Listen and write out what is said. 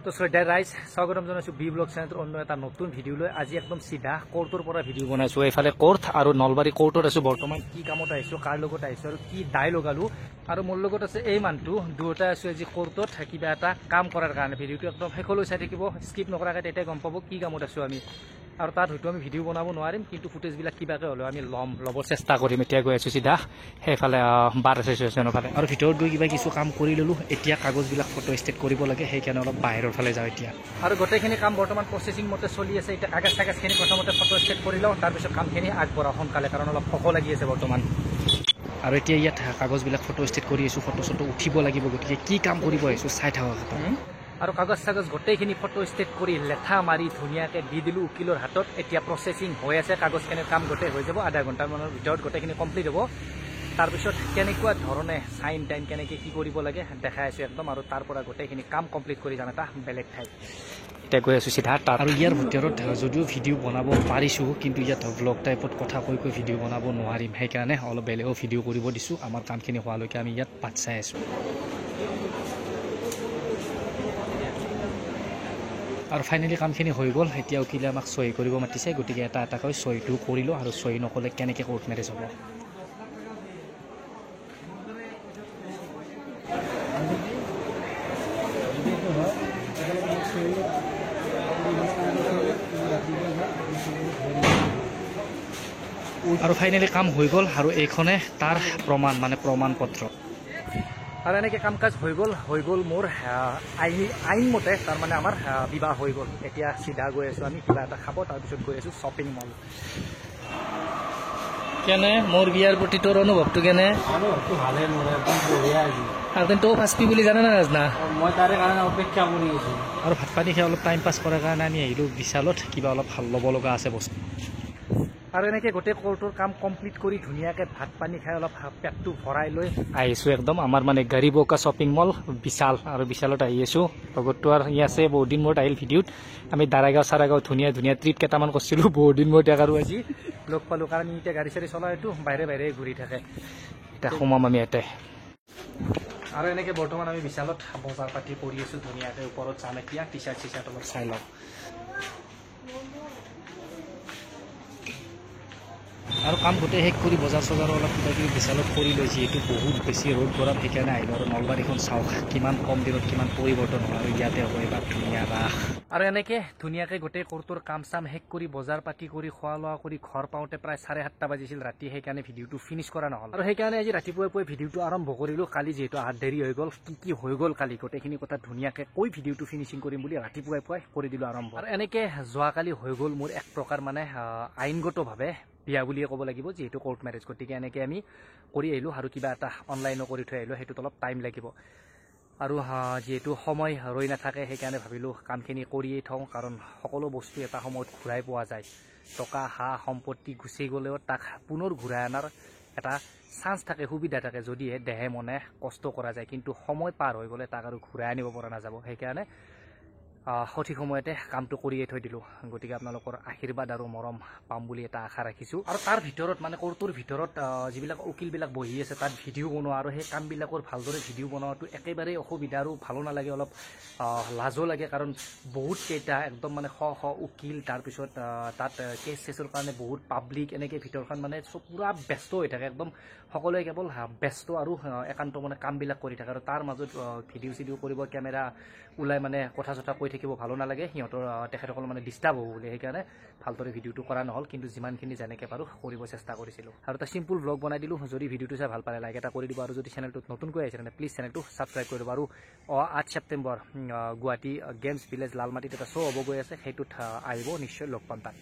তো শ্ৰদ্ধাৰ ৰাইজ, স্বাগতম জনাইছোঁ বি ব্লগ চেনেলটোৰ অন্য এটা নতুন ভিডিঅ' লৈ। আজি একদম চিধা কোৰ্টৰ পৰা ভিডিঅ' বনাইছোঁ। এইফালে কোৰ্ট আৰু নলবাৰী কোৰ্টত আছোঁ বৰ্তমান। কি কামত আহিছোঁ, কাৰ লগত আহিছোঁ আৰু কি দায় লগালোঁ, আৰু মোৰ লগত আছে এই মানুহটো। দুয়োটাই আছোঁ আজি কোৰ্টত কিবা এটা কাম কৰাৰ কাৰণে। ভিডিঅ'টো একদম শেষলৈ চাই থাকিব, স্কিপ নকৰাকৈ, তেতিয়া গম পাব কি কামত আছোঁ আমি। আৰু তাত হয়তো আমি ভিডিঅ' বনাব নোৱাৰিম, কিন্তু ফুটেজবিলাক কিবাকৈ হ'লেও আমি ল'ব চেষ্টা কৰিম। এতিয়া গৈ আছোঁ চিধা সেইফালে বাৰ এছ'চিয়েশ্যনৰ ফালে, আৰু ভিতৰত গৈ কিবা কিছু কাম কৰি ল'লোঁ। এতিয়া কাগজবিলাক ফটো ষ্টেট কৰিব লাগে, সেইকাৰণে অলপ বাহিৰৰ ফালে যাওঁ এতিয়া। আৰু গোটেইখিনি কাম বৰ্তমান প্ৰচেছিং মতে চলি আছে। এতিয়া কাগজ চাগজখিনি প্ৰথমতে ফটো ষ্টেট কৰি লওঁ, তাৰপিছত কামখিনি আগবঢ়াওঁ সোনকালে, কাৰণ অলপ ভোকো লাগি আছে বৰ্তমান। আৰু এতিয়া ইয়াত কাগজবিলাক ফটো ষ্টেট কৰি আছোঁ, ফটো চটো উঠিব লাগিব। গতিকে কি কাম কৰিব আহিছোঁ চাই থাকক। আৰু কাগজ চাগজ গোটেইখিনি ফটো ষ্টেট কৰি লেঠা মাৰি ধুনীয়াকৈ দি দিলোঁ উকিলৰ হাতত। এতিয়া প্ৰচেছিং হৈ আছে, কাগজখিনিৰ কাম গোটেই হৈ যাব, আধা ঘণ্টামানৰ ভিতৰত গোটেইখিনি কমপ্লিট হ'ব। তাৰপিছত কেনেকুৱা ধৰণে চাইন টাইন কেনেকৈ কি কৰিব লাগে দেখাই আছোঁ একদম। আৰু তাৰ পৰা গোটেইখিনি কাম কমপ্লিট কৰি যাম এটা বেলেগ ঠাইত। এতিয়া গৈ আছোঁ চিধা তাত। আৰু ইয়াৰ ভিতৰত যদিও ভিডিঅ' বনাব পাৰিছোঁ, কিন্তু ইয়াত ভ্লগ টাইপত কথা কৈ কৈ ভিডিঅ' বনাব নোৱাৰিম, সেইকাৰণে অলপ বেলেগো ভিডিঅ' কৰিব দিছোঁ। আমাৰ কামখিনি হোৱালৈকে আমি ইয়াত বাট চাই আছোঁ। আৰু ফাইনেলি কামখিনি হৈ গ'ল। এতিয়া উকিলে আমাক চহী কৰিব মাতিছে, গতিকে এটা এটাকৈ চহীটো কৰিলোঁ। আৰু চহী নকৰিলে কেনেকৈ কোৰ্ট মেৰেজ হ'ব? আৰু ফাইনেলি কাম হৈ গ'ল, আৰু এইখনে তাৰ প্ৰমাণ, মানে প্ৰমাণ পত্ৰ। আৰু এনেকৈ কাম কাজ হৈ গ'ল মোৰ আইনমতে, তাৰমানে আমাৰ বিবাহ হৈ গ'ল। এতিয়া চিধা গৈ আছোঁ আমি কিবা এটা খাব, তাৰপিছত গৈ আছোঁ শ্বপিং মল। কেনে মোৰ বিয়াৰ প্ৰতি তোৰ অনুভৱটো কেনে? আৰু তই ফাৰ্ষ্ট বুলি জানে না নাজানা? মই তাৰে কাৰণে অপেক্ষা কৰি আছোঁ। আৰু ভাত পানী খাই অলপ টাইম পাছ কৰাৰ কাৰণে আমি আহিলোঁ বিশালত, কিবা অলপ ভাল ল'ব লগা আছে বস্তু। আৰু এনেকৈ গোটেই কোৰ্টৰ কাম কমপ্লিট কৰি ধুনীয়াকৈ ভাত পানী খাই অলপ পেটটো ভৰাই লৈ আহিছোঁ একদম আমাৰ মানে গৰীবকা শ্বপিং মল বিশাল। আৰু বিশালত আহি আছোঁ। লগততো আৰু ই আছে, বহুত দিন মূৰত আহিল ভিডিঅ'ত। আমি দাৰাগাঁও চাৰাগাঁও ধুনীয়া ধুনীয়া ট্ৰিপ কেইটামান কৰিছিলোঁ বহুত দিন মূৰত। আৰু আজি লগ পালোঁ, কাৰণ এতিয়া গাড়ী চাড়ী চলাইতো বাহিৰে বাহিৰে ঘূৰি থাকে। এতিয়া সোমাম আমি ইয়াতে। আৰু এনেকৈ বৰ্তমান আমি বিশালত বজাৰ পাতি কৰি আছোঁ ধুনীয়াকৈ। ওপৰত যাম এতিয়া, টি চাৰ্ট চি চাৰ্ট অলপ চাই লওঁ। আৰু কাম গোটেই শেষ কৰি বজাৰ চজাৰো অলপ কিবা কিবি বিশালত কৰি লৈ, যিহেতু বহুত বেছি ৰ'দ গৰম, সেইকাৰণে আহিলোঁ। আৰু নলবাৰীখন চাওক কিমান কম দিনত কিমান পৰিৱৰ্তন হ'ল। আৰু ইয়াতে হ'ব এবাৰ ধুনীয়া ৰাস। আৰু এনেকৈ ধুনীয়াকৈ গোটেই কোৰ্টৰ কাম চাম শেষ কৰি বজাৰ পাতি কৰি খোৱা লোৱা কৰি ঘৰ পাওঁতে প্ৰায় 7:30 বাজিছিল ৰাতি। সেইকাৰণে ভিডিঅ'টো ফিনিছ কৰা নহ'ল। আৰু সেইকাৰণে আজি ৰাতিপুৱাই পুৱাই ভিডিঅ'টো আৰম্ভ কৰিলোঁ। কালি যিহেতু আঠ দেৰি হৈ গ'ল, কি কি হৈ গ'ল কালি গোটেইখিনি কথা ধুনীয়াকৈ কৈ ভিডিঅ'টো ফিনিচিং কৰিম বুলি ৰাতিপুৱাই পুৱাই কৰি দিলোঁ আৰম্ভ। আৰু এনেকৈ যোৱাকালি হৈ গ'ল মোৰ এক প্ৰকাৰ মানে আইনগতভাৱে বিয়া বুলিয়ে ক'ব লাগিব, যিহেতু কোৰ্ট মেৰেজ। গতিকে এনেকৈ আমি কৰি আহিলোঁ। আৰু কিবা এটা অনলাইনো কৰি থৈ আহিলোঁ, সেইটোত অলপ টাইম লাগিব। আৰু যিহেতু সময় ৰৈ নাথাকে, সেইকাৰণে ভাবিলোঁ কামখিনি কৰিয়েই থওঁ, কাৰণ সকলো বস্তু এটা সময়ত ঘূৰাই পোৱা যায়। টকা সা সম্পত্তি গুচি গ'লেও তাক পুনৰ ঘূৰাই অনাৰ এটা চান্স থাকে, সুবিধা থাকে, যদিহে দেহে মনে কষ্ট কৰা যায়। কিন্তু সময় পাৰ হৈ গ'লে তাক আৰু ঘূৰাই আনিব পৰা নাযাব। সেইকাৰণে সঠিক সময়তে কামটো কৰিয়ে থৈ দিলোঁ। গতিকে আপোনালোকৰ আশীৰ্বাদ আৰু মৰম পাম বুলি এটা আশা ৰাখিছোঁ। আৰু তাৰ ভিতৰত মানে কোৰ্টৰ ভিতৰত যিবিলাক উকিলবিলাক বহি আছে, তাত ভিডিঅ' বনোৱা আৰু সেই কামবিলাকৰ ভালদৰে ভিডিঅ' বনোৱাটো একেবাৰেই অসুবিধা আৰু ভালো নালাগে, অলপ লাজো লাগে। কাৰণ বহুত কেইটা একদম মানে শ শ উকিল, তাৰপিছত তাত কেছ চেছৰ কাৰণে বহুত পাব্লিক, এনেকৈ ভিতৰখন মানে চব পূৰা ব্যস্ত হৈ থাকে একদম। সকলোৱে কেৱল ব্যস্ত আৰু একান্ত মানে কামবিলাক কৰি থাকে। আৰু তাৰ মাজত ভিডিঅ' চিডিঅ' কৰিব, কেমেৰা ওলাই মানে কথা চথা কৈ থাকিব ভালো নালাগে, সিহঁতৰ তেখেতসকল মানে ডিষ্টাৰ্ব হ'ব বুলি। সেইকাৰণে ভালদৰে ভিডিঅ'টো কৰা নহ'ল, কিন্তু যিমানখিনি যেনেকৈ পাৰোঁ কৰিব চেষ্টা কৰিছিলোঁ। আৰু এটা চিম্পুল ভ্লগ বনাই দিলোঁ। যদি ভিডিঅ'টো চাই ভাল পালে লাইক এটা কৰি দিব, আৰু যদি চেনেলটোত নতুনকৈ আহিছে তেনে প্লিজ চেনেলটো ছাবস্ক্ৰাইব কৰি দিব। আৰু 8 ছেপ্টেম্বৰ গুৱাহাটী গেমছ ভিলেজ লালমাটিত এটা শ্ব' হ'ব গৈ আছে, সেইটোত আহিব নিশ্চয়, লগ পাম তাত।